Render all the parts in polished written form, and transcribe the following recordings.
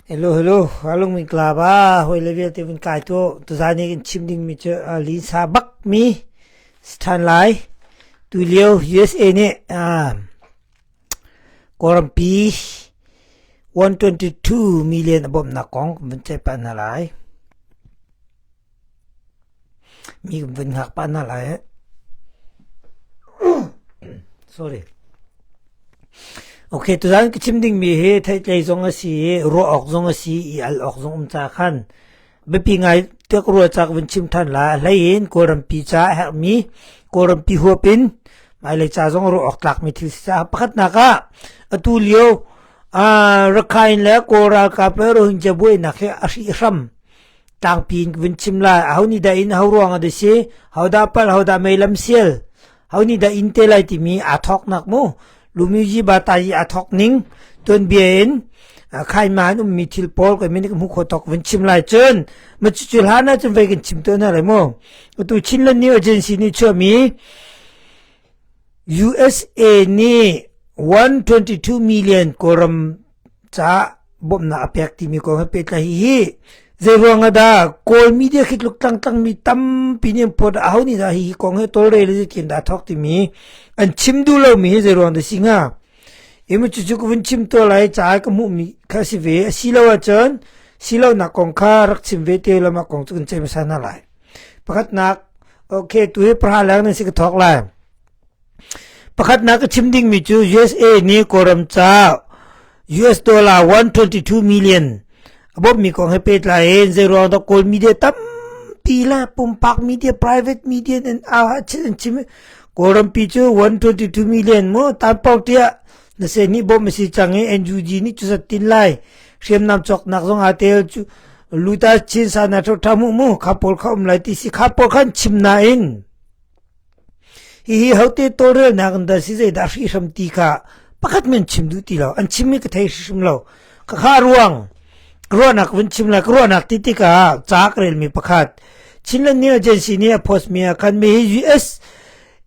Hello hello alung min klaba hoi le vialte vun kai tu tuzan ni kan chim ding mi cu linsa bak mi than lai tu lio USA nih Kawlrampi 122 million a bawmhnak kong kan vun ceih pah hna lai. Mi kan vun hngak pah hna lai. Sorry. Okay, tuzan ka chim dingmi hi theihtlei zong a si i ruah awk zong a si i al awk zong um ca khan biapi ngai tiah ka ruah ca ka vun chim than lai. A hlei in Kawlrampi ca a herhmi Kawlrampi huap in hmailei ca zong ruah awk tlakmi thil si caah pakhatnak ah atu lio Rakhine le Kawl ralkap le Rohingya buainak hi a hrihhram tlangpi in ka vun chim lai. Aho nih dah in ho ruang ah dah si? Hodah palh, hodah meilam sial? Ho nih dah in te lai timi aa thawknak mu Lumyuji bata i aa thawk ning tuanbia in khaima an ummi thil pawl kan min ka hmu kho tok vun chim lai cun ma cu hlan ah cun vei kan chim tawn lai mu atu Chinland New Agency nih chuahmi USA nih 122 million Kawlram ca bawmhnak a pek timi kong he pehtlai hi zeiruang ah dah Kawl media khi tluk tlangtlang mi tampi nih an phawt aho nih dah hi kong he tawlrel i zeitin dah thawk timi an chim duh lomi hi zeiruang dah si hnga emu cucu ka vun chim to lai ca ka hmuhmi kha si ve a si lo ahcun si lonak kong kha rak chim ve te lo mah kong cu kan ceih hmasa hna lai pakhatnak okay tu hi pahra leng nan si ka thawk lai Pakhatnak ka chim dingmi cu USA nih Kawlram ca US dollar 122 million a bawmhmi kong he pehtlai in zeiruang dah Kawl media tampi le pumpak media, private media in an chim. Kawlrampi cu 122 million mu tanpau tiah na se nih bawmh a si cang i NUG nih cuzat tin lai hriamnam cawknak zong aa tel cu luta chin sa na ṭha mu mu kha pawl kha um lai ti si kha pawl khan chim nain Hihi hote tawlrelnak in dah si zeidah hrihhram ti kha pakhat men chim duh ti lo. An chimmi ka thei hrim lo. Ka kha ruang ruahnak vun chim lai ka ruahnak ti tikah ca ka relmi pakhat Chinland News Agency nih a post mi ah khan mi hi US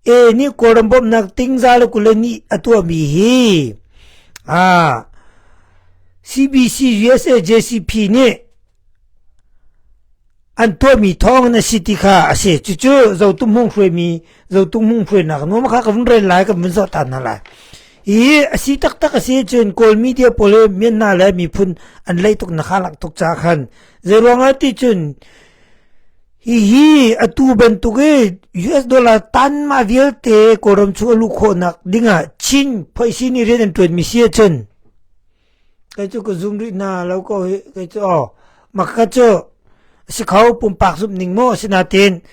A nih Kawlram bawmhnak tingza le kule nih a tuahmi hi CBC USA JCP nih An tuahmi thawng in a si ti kha a si. Cucu Zotung Hmung hruaimi Zotung Hmung hruainak nuam kha ka vun rel lai ka vun zoh ta hna lai. Hi a si taktak a si cun Kawl media pawl hi Myanmar le miphun an leih tuk na kha lak tuk ca khan zeiruang ah ti cun hihi atu bantuk i US dollar tan mah vialte Kawlram chung a luh khawhnak dingah Chin phoihsi nih rian an ṭuanmi si ahcun Kei cu ka zum rih hna lo ko hi kei cu aw maka cu a si kho pumpak zumh ning maw asinain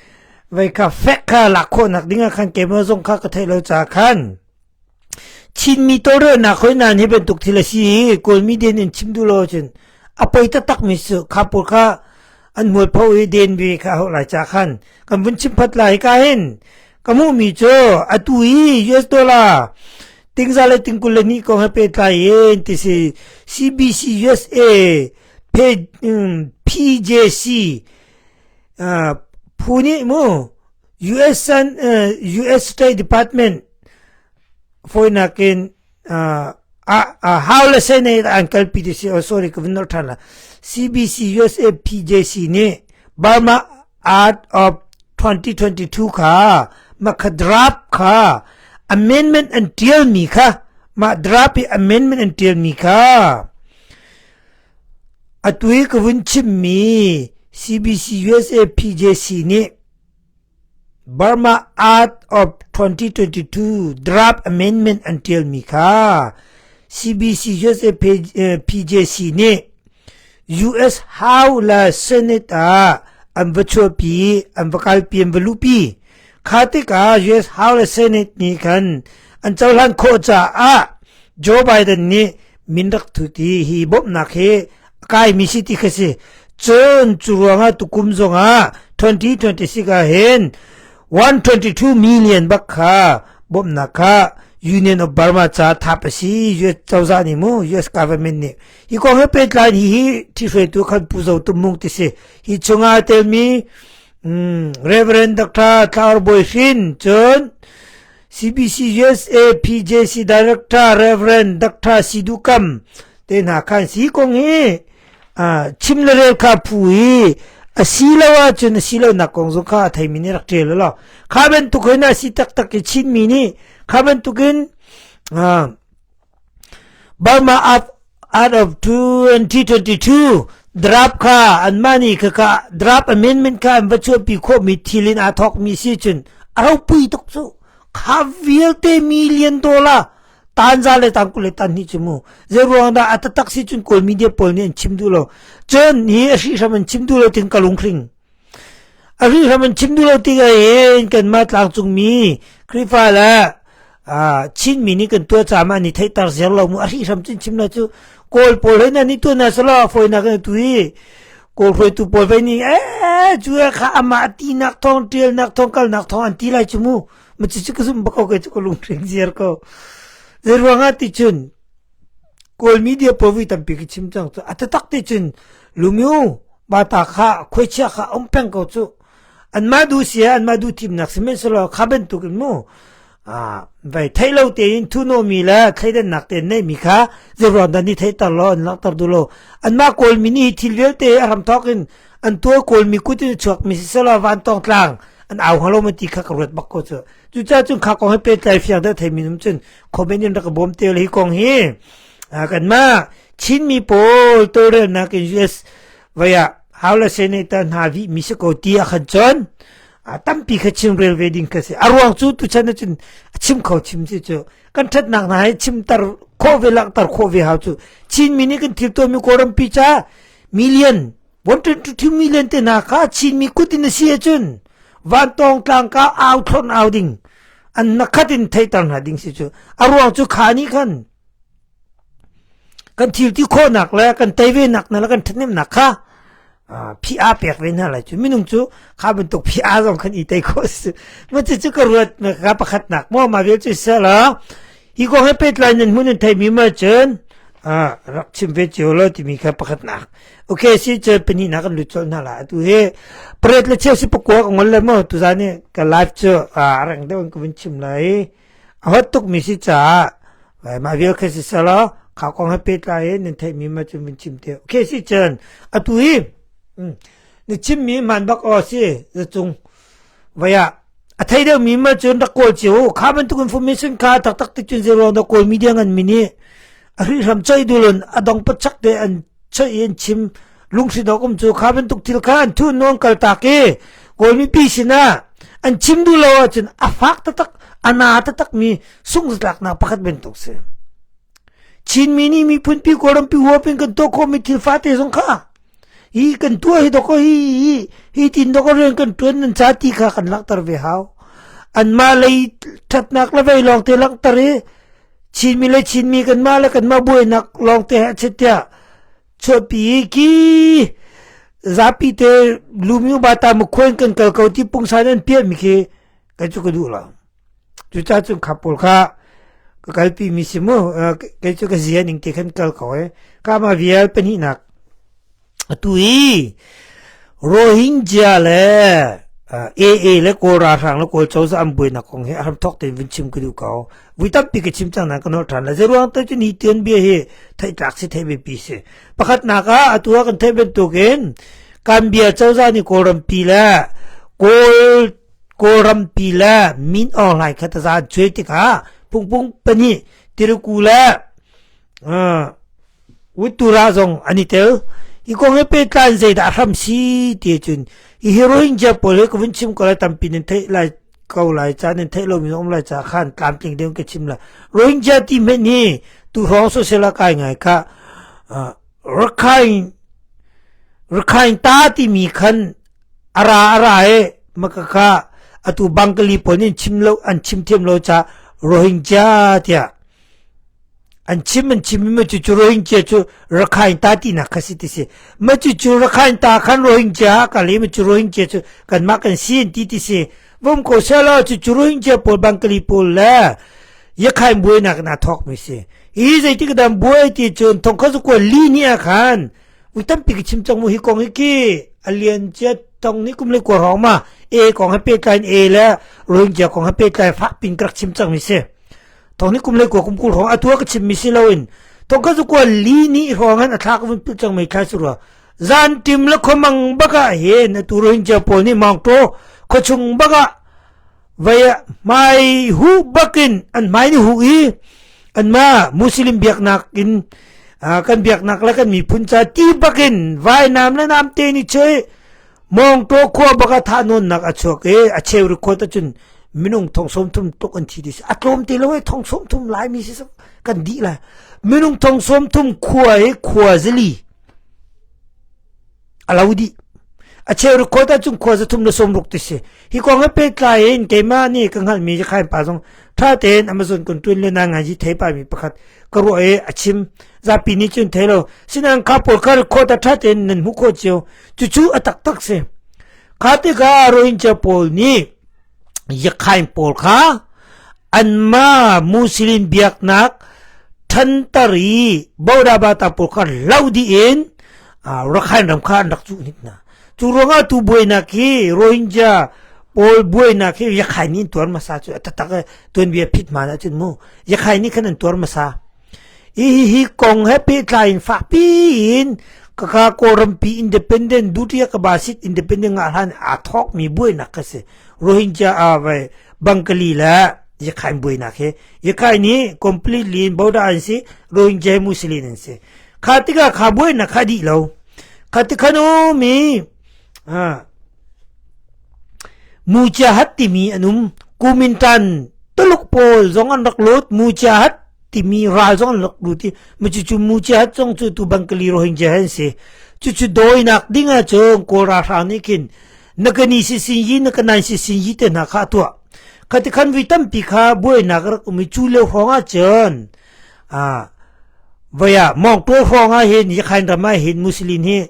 vei kha fek kha lak khawhnak ding ah khan keimah zong kha ka theih lo caah khan Chinmi tawlrelnak hoi nain hi bantuk thil a si i Kawl media nih an chim duh lo ahcun a poi taktak mi cu kha pawl kha an hmualpho i den ve kha a hauh lai caah khan kan vun chim phat lai ka hin ka hmuhmi cu atu i US dollar tingza le tingkul le ni kong he pehtlai in ti si CBC USA PJC phu nih mu US US State Department fawinak in how le Senate an kalpi ti si oh sorry ka vun nolh ṭhan la CBC USA PJC nih Burma Act of 2022 kha makha draft kha amendment an ṭialmi kha mah draft i amendment an ṭialmi kha atu i ka vun chimmi CBC USA PJC nih Burma Act of 2022 draft amendment an ṭialmi kha CBC USA PJC nih US House le Senate ah an va chuahpi, an va kalpi, an va luhpi. Kha tikah US House le Senate nih khan an cohlan khawh caah Joe Biden nih min rak thut i hi bawmhnak hi a kaimi si ti kha si. Cun cu ruangah tukum zongah 2026 ah hin 122 million bak kha bawmhnak kha Union of Burma ca thap a si US cozah nih mu US government nih hi kong he pehtlai hi hi ṭhihruaitu khan Pu Zo Tum Mung ti si hi chungah telmi Reverend Dr. Thlaur Bawi Hrin cun CBC USA PJC Director Reverend Dr. Sidu Kam te hna khan si kong hi Chim le rel kha phu i a si lo ahcun a si lo nak kong zong kha a theimi nih rak ṭial law kha bantuk hin a si taktak i Chinmi nih kha bantukin Burma out of 2022 draft kha anmah nih khakha draft amendment kha an va chuahpi khawhmi thil in aa thawkmi si cun a ropui tuk cu. Kha vialte million dollar tanza le tangkul le tan hnih cu mu. Zei ruang dah a taktak si cun Kawl media pawl nih an chim duh lo. Cun hi a hrihhram an chim duh lo tin ka lunghring. A hrihhram an chim duh lo tik ah hin kanmah tlangcungmi Khrihfa le Chinmi nih kan tuah caah mah nih theihter ziar lo mu. A hrihhram cun chim lo cu Kawl pawl he nan i tuah na selaw fawinak in tu hi Kawl hruaitu pawl ve nih ee cu kha amah tinak thawng ṭialnak thawng kalnak thawng an ti lai cu mu. Ma cu ka zumh bak ko kei cu ka lunghring ziar ko. Zei ruangah ti cun Kawl media pawl vui tampi ka chim cang cu a taktak ti cun lumyu bata kha khuaichia kha um peng ko cu anmah duh si anmah duh thimnak sihmanhsehlaw kha bantuk in mu vai theih lo tein thuhnawhmi le thleidannak tein neihmi kha zeiruang dah ni theihter lo an langhter duh lo anmah Kawlmi nih thil vialte a hramthawk in an tuah Kawlmi kut in chuakmi siselaw vantawng tlang an au hnga lo ma ti kha ka ruat bak ko cu. Cucaah cun kha kong he pehtlai fiang deuh theimi um cun comment in rak ka bawm te hi kong hi kanmah Chinmi pawl tawlrelnak in US vai ah House le Senator hna vih mi si ko ti ah khan cun tampi kha chim rel ve ding kha si. A ruang cu tuchan ah cun a chim kho chim si cu kan ṭhatnak hna hi chimter khawh ve langhter khawh ve hau cu. Chinmi nih kan thil tuahmi Kawlrampi ca million 122 million te hna kha Chinmi kut in a si ahcun vantawng tlang ka au thlon au ding an nakhat in theihter hna ding si cu. A ruang cu kha nih khan kan thil ti khawhnak le kan tei ve nak na le kan ṭhathnemnak kha phiah pek ve hna lai cu. Minung cu kha bantuk phiah zong khan i tei khawh si ma cu cu ka ruat ka pakhatnak maw ma vial cu sela hi kong he pehtlai nan hmun in theimi ma cun rak chim ve cio lo timi kha pakhatnak. Okay, si cu pahnihnak kan lut colh hna la. Atu hi pariat le cheu si pakua ka ngol le mo tuzan ni ka live cu a reng deuh in ka vun chim lai. A hot tuk mi si caah mah vial kha si selaw kha kong he pehtlai in nan theihmi ma cu vun chim te. Okay, si cun atu hi na chimmi hmaan bak aw si zacung vaya a thei deuh mi ma cun rak kawl cio. Kha bantuk information kha taktak ti cun zero na Kawl media ngan mi nih a hrihhram choi dulun a dong pachak te an choi in chim lunghrin awk um cu. Kha bantuk thil kha an thu non kal tak i Kawl mipi sinah an chim duh lo ahcun a fak taktak, a na taktak mi sungzatlaknak pakhat bantuk si. Chinmi nih miphunpi Kawlrampi huap in kan tuah khawhmi thil fate zong kha hi kan tuah hi doko hi hi hi tin doko rian kan tuan nan ca ti kha kan langhter ve hau. Anmah lei thatnak le vei lawng te langhter i Chinmi le Chinmi kanmah le kanmah buainak lawng te he chitia chuahpi ki zapi te lumyu bata mukhuan kan kal ko ti pungsan an piah mi khi kai cu ka duh lo. Cucaah cun kha pawl kha ka kalpi mi si mu. Kei cu ka zia ning te khan kal ko e ka ma vial pahnihnak. Atu hi Rohingya le AA le Kawl ralhrang le Kawl cozah an buainak kong hi a hramthawk tein vun chim ka duh ko. Vui tampi ka chim cang nain ka nolh ṭhan lai. Zeiruang te cun hi tuanbia hi theihtlak si, theih biapi si. Pakhatnak ah atu ah kan theih bantukin Gambia cozah nih Kawlrampi le Kawl Kawlrampi le Min Aung Hlaing kha taza an cuai tikah phungphung pahnih Tiriku le Wittura zong an i tel. Hi kong he pehtlai in zeidah a hram si ti cun hi Rohingya pawl hi ka vun chim ko lai, tampi nan theih lai ko lai ca, nan theih lomi um lai ca khan tlamtling deuh ka chim lai. Rohingya ti hmenh hi tu hrawng social ah kai ngai kha Rakhine Rakhine ta timi khan ara ara e maka kha atu Bengali pawl nih chim lo an chim thiam lo ca Rohingya tiah an chim. An chim mi cu cu Rohingya cu Rakhine ta tinak kha si ti si. Ma cu cu Rakhine ta khan Rohingya ka le ma cu Rohingya cu kanmah kan si an ti ti si. Vom ko sela cu cu Rohingya pawl Bengali pawl le Yakhine buainak na thawk mi si. Hi zeitik dam buai ti cun thong kha zu ko li ni ah khan ui tampi ka chim cang mu hi kong hi ki alian chia tong ni kum le ko rong ma e kong he pehtlai e le Rohingya kong he pehtlai fak pin ka rak chim cang mi si. Thong ni kum le ko kum kul hrawng atu ka chim mi si loin. Thongkhat zakua li ni hrawng an a thlak vun pil cang mei thla si rua. Zan tim le khuamang baka he na tu Rohingya pawl nih Maungtaw khuachung baka vai hmai hu bakin an hmai ni hu i anmah Muslim biaknak in kan biaknak le kan miphun ca ti bakin vainam le namte ni choi Mawngtaw khua baka thah nawnnak a chuak i a cheu record ahcun minung thong 30 tluk an thi dih a tlawm te lo e thong 30 Laimi si kan dih lai minung thong 30 khua i khua zali a lo dih a cheu record ahcun khua 3 le 60 ti si hi kong he pehtlai in keimah nih ka hngalhmi khain pa zong tha tein Amazon kan tuan le na ngai ji thei pa mi pakhat ka ruah i a chim zapi nih cun thei lo sinain kha pawl kha record a tha tein nan hmuh khawh cio cucu a taktak si kha tikah Rohingya pawl nih Yakhain pawl kha anmah Muslim biaknak thantar i Bodabata pawl kha lo dih in Rakhine ram kha an rak cuh hnik hna cu ruangah tu buainak hi Rohingya pawl buainak hi Yakhain nih an tuar hmasa cu a taktak tuanbia phit hmaan ahcun mu Yakhain nih khan an tuar hmasa Hihi kong he pehtlai in fakpi in kaka Kawlrampi independent Dutiya Kabasit independent ngah hlan aa thawkmi buainak ka si. Rohingya a vai Bengali le Yakhain buainak hi. Yakhain hi completely in Boda an si, Rohingya hi Muslim an si. Kha tikah kha buainak kha dih lo. Kha tikhan mi Mujahat timi an um. Kumintan Tuluk pawl zong an rak lut. Mujahat timi ral zong an rak lut i cucu Mujahat zong cu tu Bengali Rohingya an si. Cucu dawinak ding ahcun Kawl ralhrang nih khin na ka ni si sin yi na ka nai si sin yi te hna kha a tuah. Khati khan vui tampi kha buainak rak um i cu lio hrawng ahcun voi ah Mawngtaw hrawng ah hin Yakhain ram ah hin Muslim hi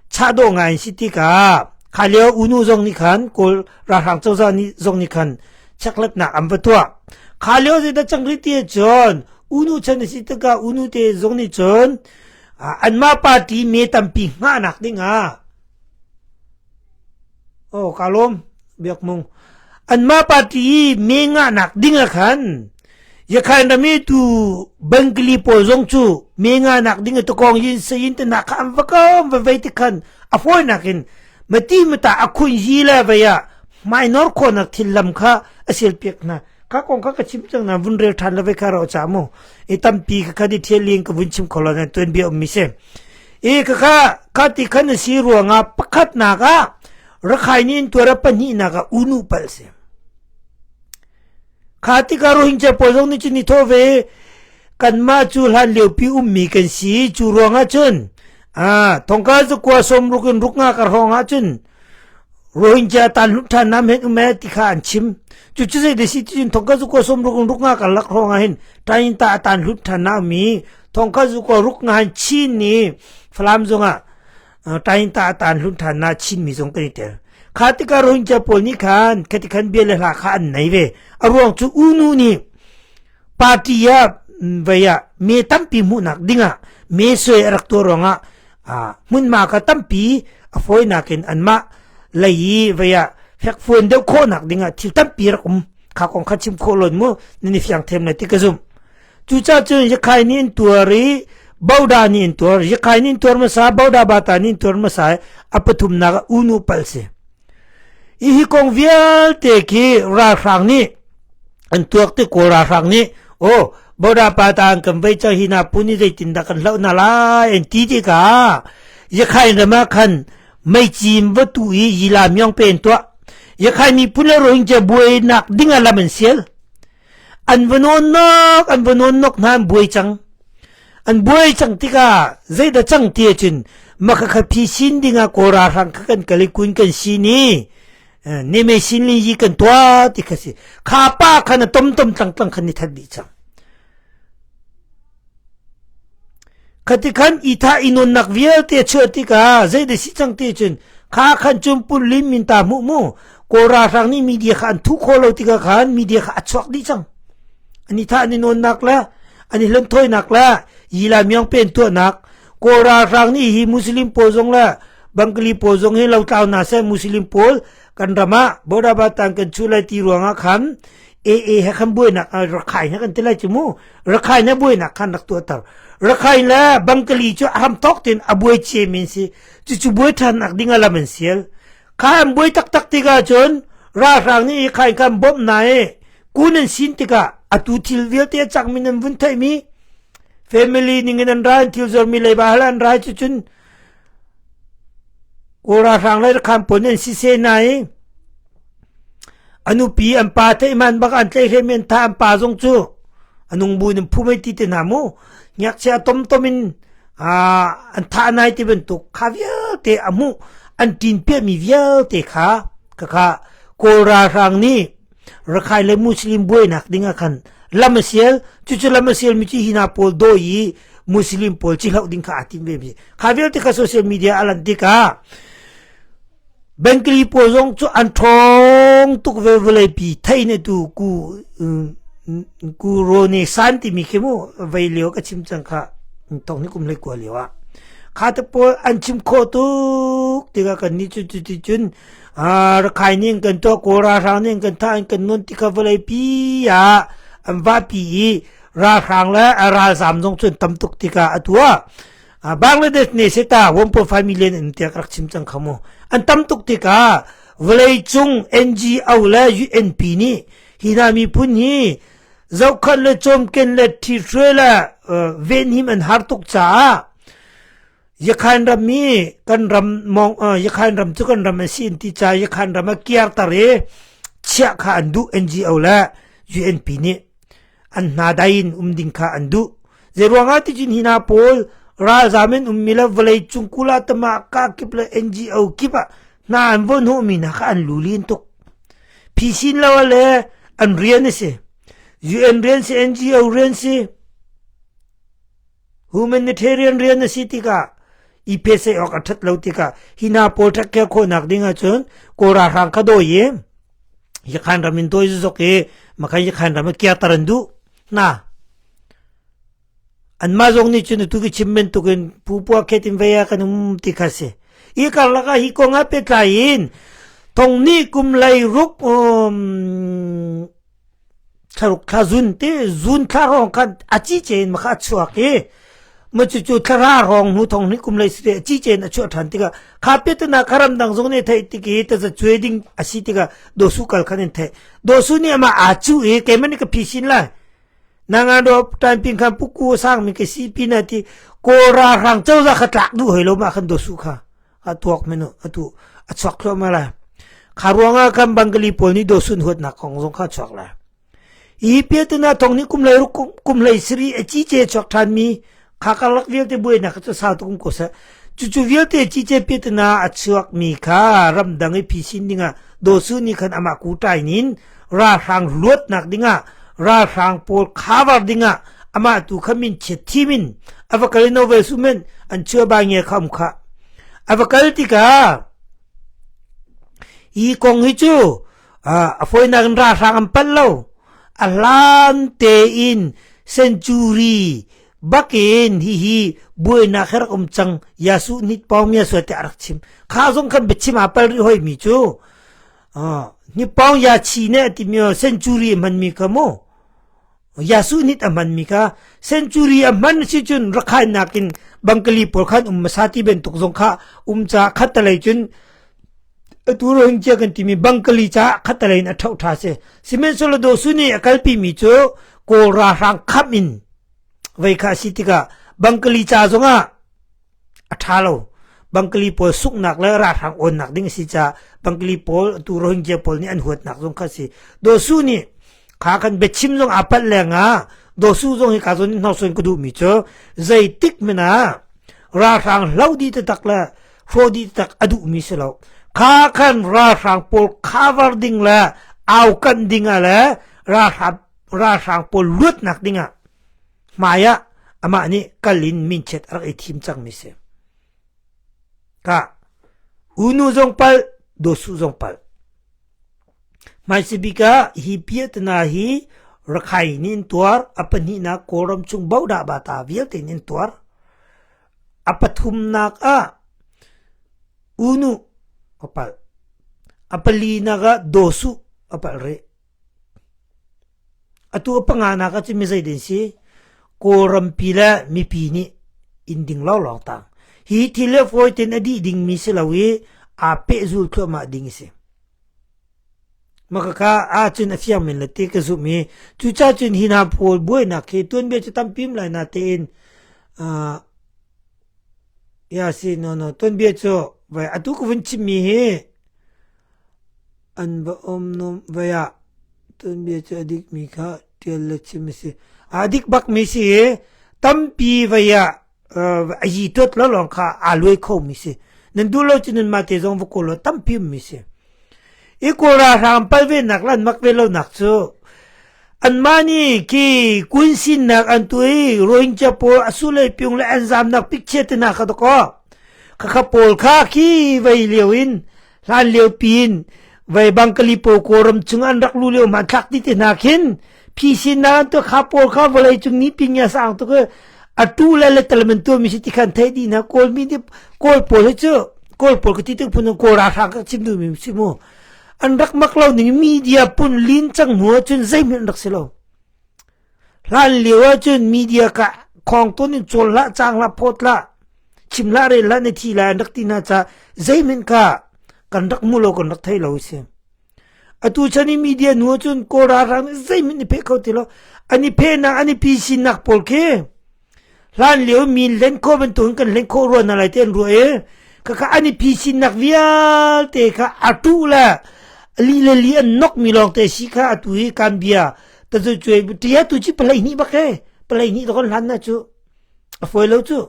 chah dawh ngai an si tikah kha lio unu zong nih khan Kawl ralhrang cozah nih zong nih khan chekletnak an va tuah. Kha lio zeidah cang rih ti cun unu chan a si tikah unu te zong nih cun anmah party me tampi hngahnak dingah Oh, ka lawm. Biak Mung. Anmah party i me ngahnak ding ah khan Yakhain rami tu Bengali pawl zong cu me ngahnak ding ah tukong yin sayin te nak kha an va kom va vei ti khan a fawinak in mati mata a khun yi le vei ah minor khawnak thil lam kha a sel piak hna kha kong kha ka chim cang na vun rel than la ve kha ro cha mu i tampi kha kha di thial ling ka vun chim kholo na tuan bia um mi se I khakha khati khan a si ruangah pakhatnak ah Rakhine in tuar pahnihnak ah unu palh si. Kha tikah Rohingya pawl zong nih cun i thawh ve kanmah cu hlan liopi ummi kan si cu ruangah cun thongka zakua sawmruk in ruk nga kar hrawng ah cun Rohingya tan hlut ṭhan nam hen um e ti kha an chim. Cu cu zei si ti cun thongka zakua sawmruk in ruk nga kar lak hrawng ah hin tain ta tan hlut ṭhan na mi thongkha zu ko ruk nga han Chin ni Falam zongah tain ta tan hlun than na Chin mi zong kan i tel kha tikah Rohingya pawl nih khan khati khan bia le hla kha an nei ve a ruang cu unu nih party ah vei ah me tampi hmuhnak dingah me sui a rak tuah ruangah hmunhma kha tampi a fawinak in anmah lei i vei ah fekfuan deuh khawhnak dingah thil tampi rak um kha kong kha chim khawh lon mu nan i fiang them lai ti ka zumh Cucaah cun Yakhai nih an tuar i Boda nih an tuar. Yakhai nih an tuar hmasa, Boda Bata nih an tuar hmasa i a pathumnak ah Unu pal si. Hi kong vialte khi ralhrang nih an tuak ti Kawl ralhrang nih oh Boda Pata an kan vei cang hi na pu nih zeitindah kan hloh na lai an ti tikah Yakhai ram ah khan meicim va tu i Yila Myong pe an tuah. Yakhai miphun le Rohingya buainak ding ah lam an sial. An va nawnnak an va nawnnok hna an buai cang. An buai cang tikah zeidah cang ti ahcun makhakha phi sin dingah Kawl ralhrang kha kan kal i kun kan sin i neme sin li yi kan tuah ti kha si. Kha pa khan a tomtom tlangtlang khan ni that dih cang. Khati khan i thah i nunnak vialte chuah tikah zeidah si cang ti cun kha khan cun pullim min ta hmuh mu Kawl ralhrang nih media kha an thuh khawh lo tikah khan media kha a chuak dih cang an i thah an i nawnnak le an i hlonhthawinak le yila myong pen tuahnak Kawl ralhrang nih hi Muslim pawl zong le Bengali pawl zong hi lotlau na seh Muslim pawl kan ram ah Bodabatan kan chuh lai ti ruangah khan AA he khan buainak Rakhine he kan ti lai cu mu. Rakhine he buainak khan rak tuahter. Rakhine le Bangkali cu a hram tawk tein a buai cia mi an si. Cucu buai ṭhannak ding ah lam an sial. Kha an buai taktak tikah cun ralhrang nih khai kan bawmh na i kun an sin tikah atu thil vialte a cangmi nan vun theihmi family ning in an ra an thil zuarmi leiba hal an rai cu cun Kawl ralhrang le rakhan pawl nih an siseh hna i a nupi an pa theih man bak an tlaihhrem i an thah an pa zong cu a nung bu in an phum ai ti te hna mu ngakchia tomtom in an thah nai ti bantuk kha vialte a hmuh an ṭin piahmi vialte kha khakha Kawl ralhrang nih Rakhine le Muslim buainak ding ah khan lam a sial cucu lam a sial mi cu hi hna pawl dawi i Muslim pawl ci hloh ding kha aa tim ve mi kha vialte kha social media a lan tikah Bengali pawl zong cu an ṭhawng tuk ve vawleipi thei ne tu ku ku rone san timi khi mu vei lio ka chim cang kha tong ni kum hlei kua lio ah kha te pawl an chim khawh tuk tikah kan nih cu cu cun Rakhine nih kan tuah Kawl ralhrang nih kan thah kan nun ti kha vawleipi ah an vahpi i ralhrang le ralzam zong cun tam tuk tikah atu ah Bangladesh nih seta 1.5 million in tiah rak chim cang kha mu an tam tuk tikah vawleicung NGO le UNP nih hi hna miphun hi zohkhan le cawmken le ṭhithruai le venhim an har tuk caah Yakhan ram hi kan ram mong Yakhan ram cu kan ram a si in ti ca Yakhan ram a kiarter i chiah kha an duh NGO le UNP nih an hna dai in um ding kha an duh. Zeiruangah ti cun hi hna pawl ralzam in ummi le vawlei cung kula tama ka kip le NGO kip ah hna an von hnawhmi hna kha an lulin tuk. Phisin lo le an rian a si. UN rian si, NGO rian si, Humanitarian rian a si tikah i pehsei awk a ṭhat lo tikah hi hna pawl ṭhatkhel khawhnak ding ahcun Kawl ralhrang kha dawi i Yakhan ram in dawi zok i makhan Yakhan ram a kiarter an duh hna. Anmah zong nih cun atu ka chim bantukin Pu Pua Khet in vei ah kan um ti kha si. Hi karlak ah hi kong ah pehtlai in thong nih kum lei ruk um, thlaruk thla zun te zun thla rong khan a ci chen ma kha a chuak i ma cu cu thlara rong hnu thong ni kum lei sire a ci chen a chuah than tikah kha petana kharam dang zong ne thei tiki ta za cue ding a si tikah dosu kal khan in thei dosu ni ama a chu i keimah ni ka phi sin lai nanga do tan ping khan puku sang mi ke si pi na ti ko ra rang choza kha tlak du hoi lo ma khan dosu kha a tuak menu atu a chuak thluahmah lai kha ruangah kan Bengali pawl nih dosun huatnak kong zong kha chuak lai hi piatana thong nih kum lei kum lei siri a ci ce chuak than mi kha karlak vialte buainak cu sau tuk um ko seh cucu vialte ci ce piatana a chuak mi kha ramdang i phisin dingah dosu nih khan amah ku tain in ralhrang luatnak dingah ralhrang pawl cover dingah amah tu kha min chiat thim in a va kal novel su men an chua ba nge kham kha a va kal tikah hi kong hi cu a fawinak in ralhrang an pal lo a hlan tein century bakin hihi buainak he rak um cang yasu nit pawng mia sual te a rak chim kha zong khan biachim a pal rih hoi mi cu Hnipaung yachi nih a timi century a hmanmi kha mu Yasu nit a hmanmi kha century a hman si cun Rakhine nakin Bengali pawl khan um hmasa ti bantuk zong kha um ca khattalei cun atu Rohingya kan timi Bengali ca khattalei in a ṭhoh ṭha si. Sihmanhsehlaw Daw Su nih a kalpi mi cu Kawl ralhrang khamh in vei kha a si tikah Bengali ca zongah a ṭha lo. Bengali pawl sunghnak le ralhrang awnnak ding a si caah Bengali pawl atu Rohingya pawl nih an huatnak zong kha a si. Daw Su nih kha kan biachim zong aa palh lengah Daw Su zong hi ka zawn in hnorsuan ka duhmi cu zeitik hmanh ah ralhrang hlo dih taktak le hrawh dih taktak a duhmi si lo. Kha khan ralhrang pawl cover ding le aukanh ding ah le ralhrang ralhrang pawl luatnak ding ah hmai ah amah nih kal in minchiat a rak i thim cangmi si. Ka unu zong palh, dosu zong palh. Hmaisabik ah hi piahtana hi Rakhine nih in tuar, a pahnihnak Kawlram chung bodah bata vialte in in tuar. A pathumnak ah unu a palh. A palinak ah dosu a palh rih. Atu a panganak ah cun mi zei den si? Kawlrampi le mipi nih inn ding lawnglawng tang. Hi thil le fawi tein a dih dingmi si lo i aa pehzul thluahmah ding a si. Makaka ahcun a fiang men le ti ka zumh i cucaah cun hi hna pawl buainak hi tuanbia cu tampi um lai natein uh, ya si no no tuanbia cu vai atu ka vun chimmi hi An va um nom vai ah tuanbia cu a dikmi kha ṭial le chim a si. A dik bakmi si i tampi vai ah a yi tuat lo lawng kha aa luai khomi si. Nan duh lo cu nanmah te zong va kawl law tampi ummi si. I Kawl ralhrang pal ve nak le an mak ve lonak cu anmah nih khi kunsinnak an tu i Rohingya pawl a sulei piung le an zamnak picture te hna kha dakaw khakha pawl kha khi vei lio in hlan lio piin vei bangkali pawl kawlram chung an rak lu lio hmanthlak ti te hna khin phisin na an tu kha pawl kha vawlei cung ni ping ya sang tu a tu le le talaman tu mi si ti khan thei di na kawl mi di kawl pawl hi cu kawl pawl ka ti tu phun kawl ra hrang ka chim du mi si mu an rak mak lo ning media pun lin chang hnu cun zeihmanh rak si lo Hlan lio ahcun media ka khawng tawn in cawl hlah, cang hlah, phawt hlah, chim hlah, rel hlah na thi lai an rak ti hna caah zeihmanh kha kan rak hmu lo, kan rak thei lo a si. Atu chan i media nu ahcun Kawl ralhrang nih zeihmanh i pheh kho ti lo. An i phehnak, an i pisinnak pawl khi hlan lio mi len khawh bantukin kan hlen khawh rua hna lai ti an ruah i khakha an i phisinnak vialte kha a tuh le li le li an nokmi lawngte si kha atu hi kan bia tazu cuai tia tu chi palei hnih bak he palei hnih dokon hlan na cu a foi lo cu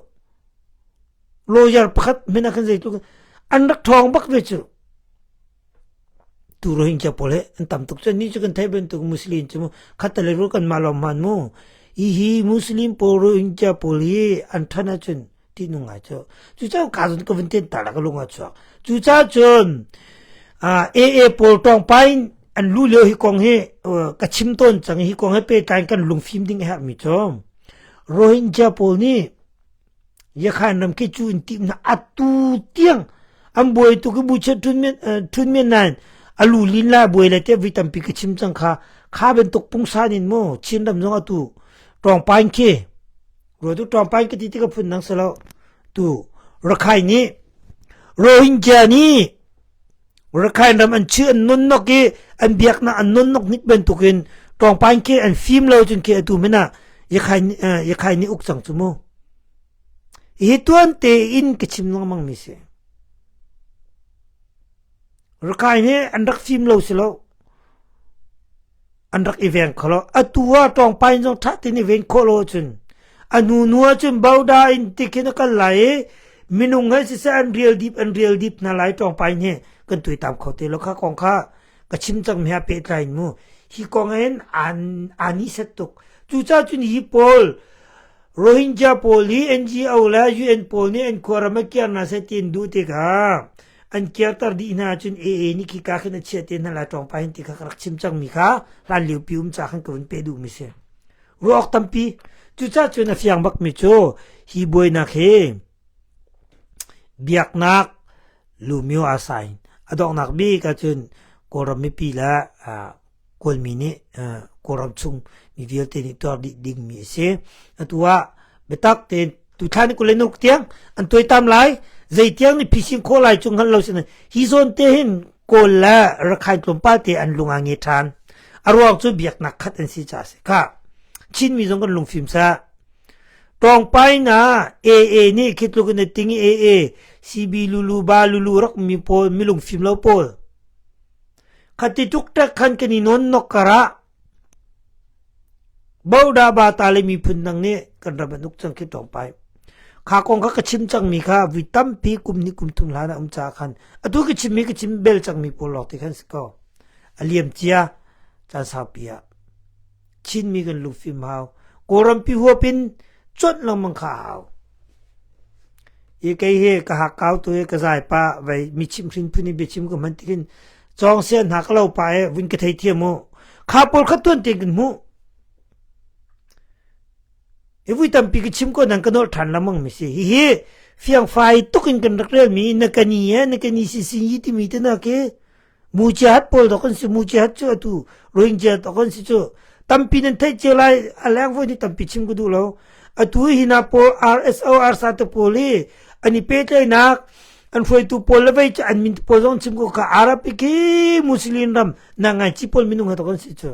lawyer pakhat men khan zei tu an rak thong bak ve cu tu Rohingya pawl he an tam tuk cun ni cu kan thei bantuk Muslim cu mu khatale ru kan mah lawng hman mu hi hi Muslim pawl Rohingya pawl hi an than ahcun ti nu ngai cu cucaah ka zun ka vun ten ta la ka lung a chuak cucaah cun AA pawl tawng pain an lu lio hi kong hi ka chim tawn cang hi kong he pehtlai kan lungfim ding a herhmi cu Rohingya pawl nih Yakhan ram khi cu in tim na atu tiang an buai tu ki bu che thun men thun men nan alu lin la buai le te vi tampi ka chim cang kha kha bantuk pungsan in mu Chin ram zong atu tawng pain khi ro tu tawng pain ka ti ti ka phun nang selo tu Rakhine nih Rohingya nih Rakhine ram an chi an nun nok i an biaknak an nun nok nik bantukin tawng pain khi an fim lo cun khi atu mina Yakhine Yakhine nih uk cang cu mu hi tuan te in ka chim lengmang mi si Rakhine hi an rak fim lo si lo an rak i veng kho lo atu ah tawngpain zong ṭha tein i ven khawh lo ahcun a hnu hnu ahcun boda in tikhin a kal lai i minung he siseh an rial dip an rial dip hna lai tawngpain hi kan tuaitam kho te lo kha kong kha ka chim cang mi ha pehtlai in mu hi kong hin an ani set tuk cucaah cun hi pawl Rohingya pawl hi NGO le UN pawl nih an khuaram a kiar hna seh ti an duh tikah an kirter dih hna ahcun AA nih khika khin a chiah te hna lai ṭawngpa hin ti kha ka rak chim cangmi kha hlan liopi um ca khan ka vun peh duhmi si. Ruah awk tampi. Cucaah cun a fiang bakmi cu hi buainak hi biaknak lumio a sain a donghnak bik ahcun Kawlram mipi le Kawlmi nih Kawlram chung mi vialte nih tuar dih dingmi a si. Atu ah biatak tein tuthla ni 26 tiang an tuaitam lai. Zei tiang nih phisin khawh lai cu hngalh lo sin hi zawn te hin Kawl le Rakhine tlawmpal te an lung a nge ṭhan. A ruang cu biaknak khat an si caah a si. Kha Chinmi zong kan lungfim sah. Tawngpai na AA nih khi tluk in a ting i AA CB lulu ba lulu rak mi pawl milung fim lo pawl Khati tuktak khan kan i nawnnok karah Boda ba ta le miphun dang nih kan ram an uk cang khi tawngpai. Kha kong kha ka chim cangmi kha vui tampi kum ni kum thum hlan ah um ca khan atu ka chimmi ka chim bel cangmi pawl lawng te khan si ko. A liam cia caan saupi ah Chinmi kan lungfim hau. Kawlrampi huap in cuanh lengmang kha a hau. I kei hi ka hakkau tu hi ka zai pa vei mi chim hrin phun in biachim ka hman tikin cawng sian hna ka lo pa e vun ka thei thiam mu kha pawl kha tuan tein kan hmuh i vui tampi ka chim ko nan ka nolh ṭhan lengmang mi si hihi fiangfai tuk in kan rak rel mi na ka ni e na ka ni si sin yi timi te na ke Mujihat pawl dok an si. Mujihat cu atu Rohingya dok an si cu. Tampi nan theih cio lai, a leng voi nih tampi chim ka duh lo. Atu hi hna pawl RSO RSA te pawl hi an i pehtlaihnak an hruaitu pawl le vei cu an min pawl zong chim ko kha Arab khi Muslim ram na ngai chi pawl minung he to kan si cu.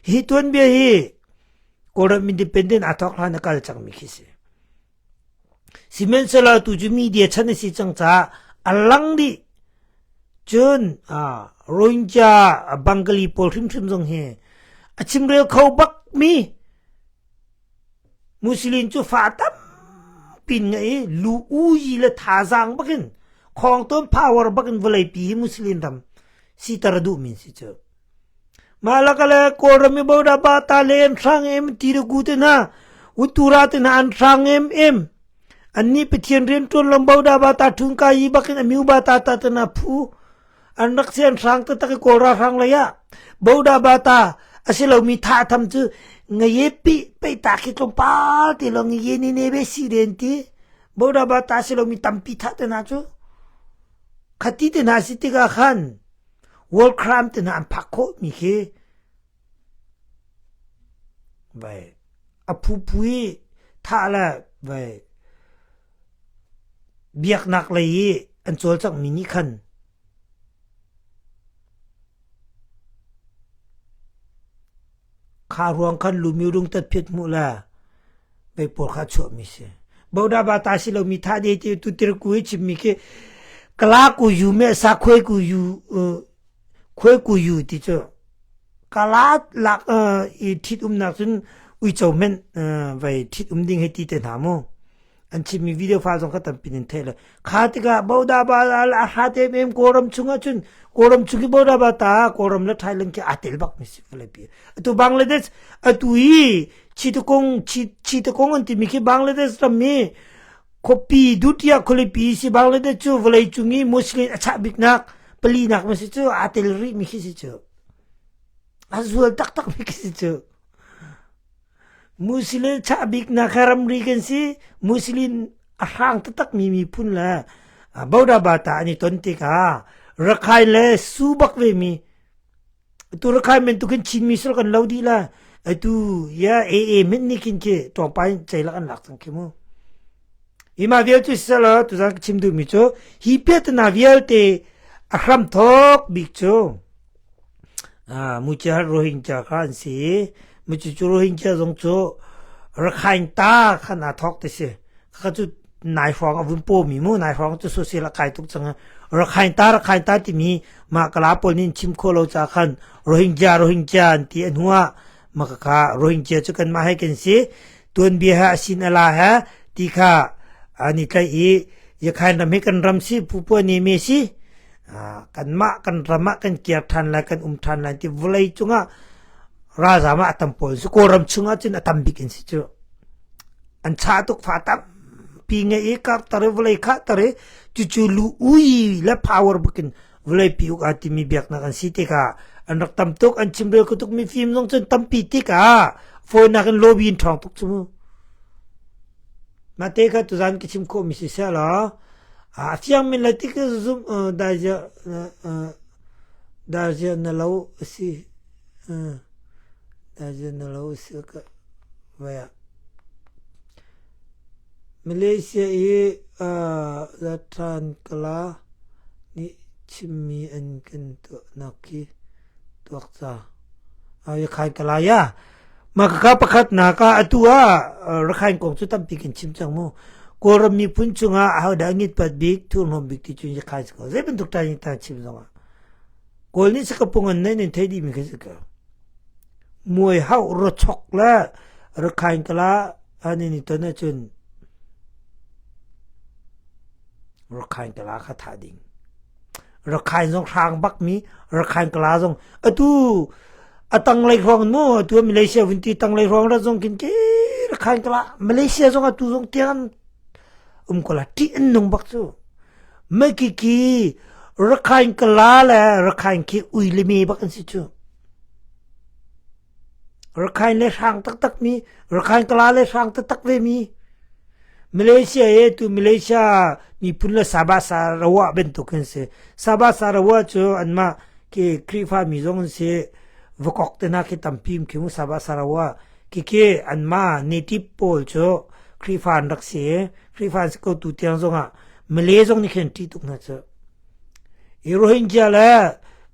Hi tuanbia hi Kawlram independent aa thawk hlan a kal cangmi khi si. Sihmanhsehlaw tu cu media chan a si cang caah a lang dih. Cun Rohingya Bengali pawl hrimhrim zong hi a chimrel kho bakmi Muslim cu fa tampi ngei i lu uyi le thazaang bakin khawngtawn power bakin vawleipi hi Muslim ram siter a duhmi si cu. Mah lakale Kawlram i boda ba ta le an hrang em ti le gu te hna utura te hna an hrang em em annih Pathian rian ṭuan lom boda ba ta ṭhun ka yi bakin amiu ba ta ta te hna phu an rak si an hrang taktak i Kawl ralhrang lei ah boda ba ta a si lomi tha tham cu ngaye pi pei ta khi tlawmpal te lo ngaye ne ne be si den ti boda ba ta si lomi tampi tha te hna cu khati te hna si tikah khan World crime te hna an phak khawhmi khi vai a phuphu i thah le vai biaknak lei i an cawlcanghmi nih khan Kha ruang khan lumi rung tat phiat hmuh le vei pawl kha chuahmi si. Boda ba ta si lomi tha de ti tu tir ku i chimmi khi kala ku yu me sa khuai ku yu khuai ku yu ti cu kala lak i thit umnak cun uico men vei thit um ding hei ti te hna mu. An chimmi video file zong kha tampi in theih le kha tikah boda ba a hrat em em Kawlram chungah cun Kawlram chung i boda ba ta Kawlram le Thailand khi aa tel bak mi si vawleipi atu Bangladesh atu hi Chittagong Chittagong an timi khi Bangladesh ram mi khuapi dutiya khualipi si Bangladesh cu vawlei cung i Muslim a chah biknak palinak ma si cu aa tel rih mi khi si cu a zual taktak mi khi si cu Muslim chah biknak he ramri kan si. Muslim a hrang taktakmi miphun le Boda Bata an i ton tikah Rakhine le Su bak ve mi tu Rakhine bantuk hin Chinmi sul kan lo dih la atu ya AA min nih khin khi tlawmpal in ceilak an lak cang khi mu. Hi mah vial cu siselaw tuzan ka chim duhmi cu hi piahtana vialte a hramthawk bik cu Mucha Rohingya kha an si i mucu cu Rohingya zong cu Rakhine ta khan aa thawk ti si. Kha cu nai hrawng a vun pawmi mu nai hrawng cu social a kai tuk cang. Rakhine ta Rakhine ta timi mah kala pawl nih chim kho lo ca khan Rohingya Rohingya an ti a hnu ah mah kha Rohingya cu kanmah he kan si tuanbia he a sin a la he ti kha an i tlaih i Yakhain ram hi kan ram si Pupua ni me si kanmah kan ram ah kan kir ṭhan lai kan um ṭhan lai ti vawlei cungah ralzam ah a tam pawl si kawlram chungah cun a tam bik in si cu an chah tuk fa tampi ngei i kar tar i vawlei khah tar i cucu lu ui le power bukin vawlei pi uk a timi biaknak an si tikah an rak tam tuk an chimrel kho tuk mi fim zong cun tampi tikah fawinak in lobby in ṭhawng tuk cu mu Mah te kha tuzan ka chim khawhmi si seh law a fiang men lai ti ka zumh daizia daizia na lo a si daizia na lo a si ka vai ah Malaysia i Zatran Kala nih chimmi an kan tuahnak khi tuak ca. Khai Kala ya. Mah khakha pakhatnak ah atu ah Rakhine kong cu tampi kan chim cang mu. Kawlram miphun chungah ahodah ngitpat bik, thurhnawm bik ti cu Rakhine si ko. Zei bantuk ṭai ta chim zongah. Kawl nih sakapung an nei nan thei dihmi kha si ko. Muai hauh rochok le Rakhine kala an in i ton ahcun Rakhine kala kha thah ding. Rakhine zong hrang bakmi Rakhine kala zong atu a tanglei hrawng mu atu Malaysia vun ti tanglei hrawng ra zong kin ke Rakhine kala Malaysia zong atu zong tiang um ko la ṭih an nung bak cu Makiki Rakhine kala le Rakhine khi ui le me bak an si cu Rakhine le hrang taktak mi Rakhine kala le hrang taktak ve mi Malaysia e tu Malaysia miphun le Sabah Sarawak bantuk an si. Sabah Sarawak cu anmah ke Khrihfa mi zong an si. Vakok te hna khi tampi um khi mu Sabah Sarawak khikhi anmah native pawl cu Khrihfa an rak si i Khrihfa an si ko tu tiang zongah Malay zong nih khin an ṭih tuk hna cu. Hi Rohingya le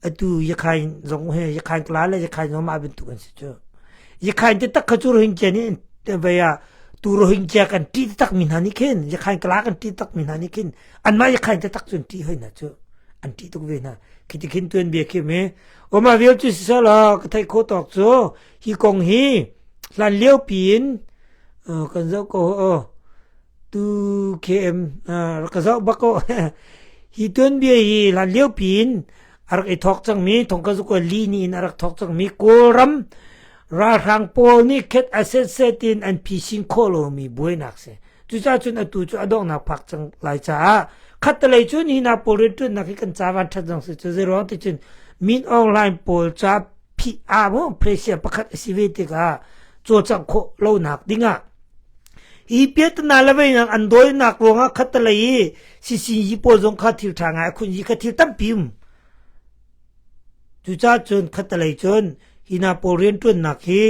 atu Yakhain zong hi Yakhain Kala le Yakhain zong mah bantuk an si cu. Yakhain taktak kha cu Rohingya nih vei ah tu Rohingya kan ṭih taktak mi hna nih khin Yakhain Kala kan ṭih taktak mi hna nih khin anmah Yakhain taktak cu an ṭih hoi hna cu. An ṭih tuk ve hna. Khi ti khin tuanbia khi mi Oma vial cu siselaw ka theih khawh tawk cu hi kong hi hlan lio piin kan zoh ko tu KM rak ka zoh bak ko hi tuanbia hi hlan lio piin a rak i thawk cangmi thongka zuka li ni in a rak thawk cangmi Kawlram ralhrang pawl nih khet a setset in an phisin khawh lomi buainak si. Cucaah cun atu cu a donghnak phak cang lai caah khattelei cun hi hna pawl rianṭuannak hi kan ca van ṭhat zong si cu zeiruang ti cun Min Aung Hlaing pawl ca phih ah mu pressure pakhat a si ve tikah cawlcangh khawh lonak dingah hi piatana le veinak an dawinak ruangah khattelei i sisi pawl zong kha thil ṭha ngai a khun hi kha thil tampi um Cucaah cun khattelei cun hi hna pawl rianṭuannak hi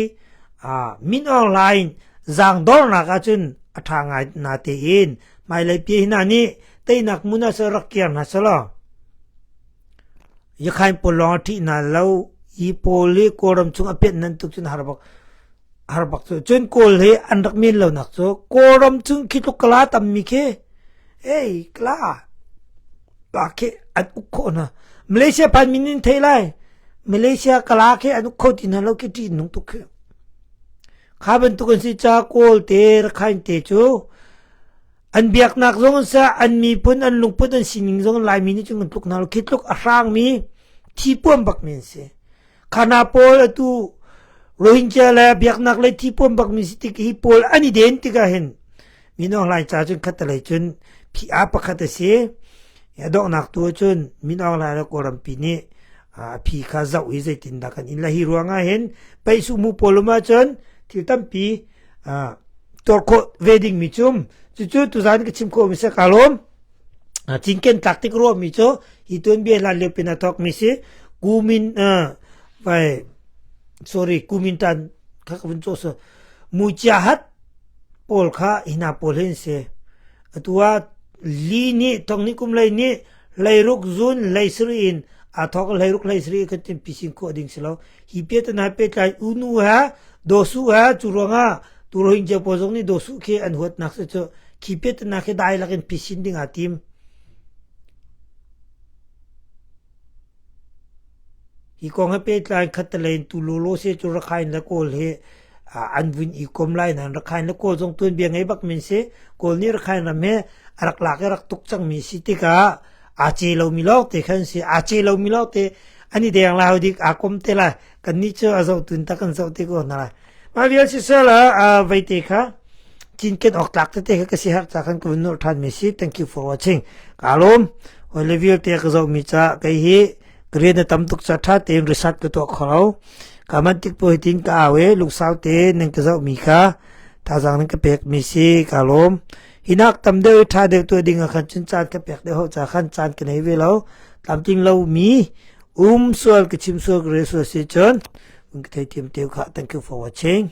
Min Aung Hlaing zaangdornak ahcun a ṭha ngai natein hmailei pi hi hna nih teinak hmun ah rak kir hna selaw Yakhain pawl lawng a ṭih hna lo hi pawl hi Kawlram chung a pianh nan tuk cun har bak har bak cu cun Kawl hi an rak men lonak cu Kawlram chung khi tluk kala tammi khi ei kala pa khi an uk khawh hna Malaysia phan min in thei lai Malaysia kala khi an uk kho ti hna lo khi ṭih nung tuk khi kha bantuk an si ca Kawl te Rakhine te cu an biaknak zong an sa an miphun an lungput an sining zong Laimi nih cun kan tluk hna lo khi tluk a hrangmi thi puam bak mi an si Khana pawl atu Rohingya le biaknak lei thi puam bak mi si tik hi pawl an i den tikah hin Min Aung Hlaing ca cun khattelei cun phiah pakhat a si. A donghnak tu cun Min Aung Hlaing le Kawlrampi nih a phi kha zoh i zeitindah kan in la hi ruangah hin peihsuh mu pawl um ahcun thil tampi tuar khawh ve ding mi cum cucu tuzan ka chim khawh mi si ka lawm. Cinken tlak tik ruahmi cu hi tuanbia hlan lio pin a thawkmi si kumin vai sorry kumintan kha ka vun cawh so muciahat pawl kha hina pawl hin si atu ah li nih thong ni kum lei nih leiruk zun leisri in a thawk leiruk leisri kan tin pisin khawh ding si lo hi piatana pehtlai unu ha dosu ha cu ruangah tu Rohingya pawl zong nih dosu khi an huatnak si cu khi piatana khi dai lakin pisin ding aa tim Hi kong he pehtlai khattelei in tu lawlaw se cu Rakhine le Kawl he an vun i kom lai nain Rakhine le Kawl zong tuanbia ngei bak min si. Kawl nih Rakhine ram he a rak lak i rak tuk cangmi si tikah aa ce lomi lawngte khan si. Aa ce lomi lawngte an i deng lai dik aa kom te lai. Kannih cu a zoh tun tak kan zoh te ko hna lai. Mah vial siseh la veite kha cinken awk tlak tete kha ka si har ca khan ka vun nolh ṭhan mi si. Thank you for watching. Ka lawm. Hoi le vialte ka zoh mi ca kei hi ka rian a tam tuk ca ṭha tein research ka tuah kho lo. Ka man tik po hitin ka au i lungsau te nan ka zoh mi kha thazaang nan ka pek mi si ka lawm. Hinak tam deuh i ṭha deuh tuah ding ah khan cun caan ka pek deuh ho ca khan caan ka nei ve lo. Tlamtling lo mi um sual ka chim sual ka rel sual si cun ka theithiam te kha. Thank you for watching.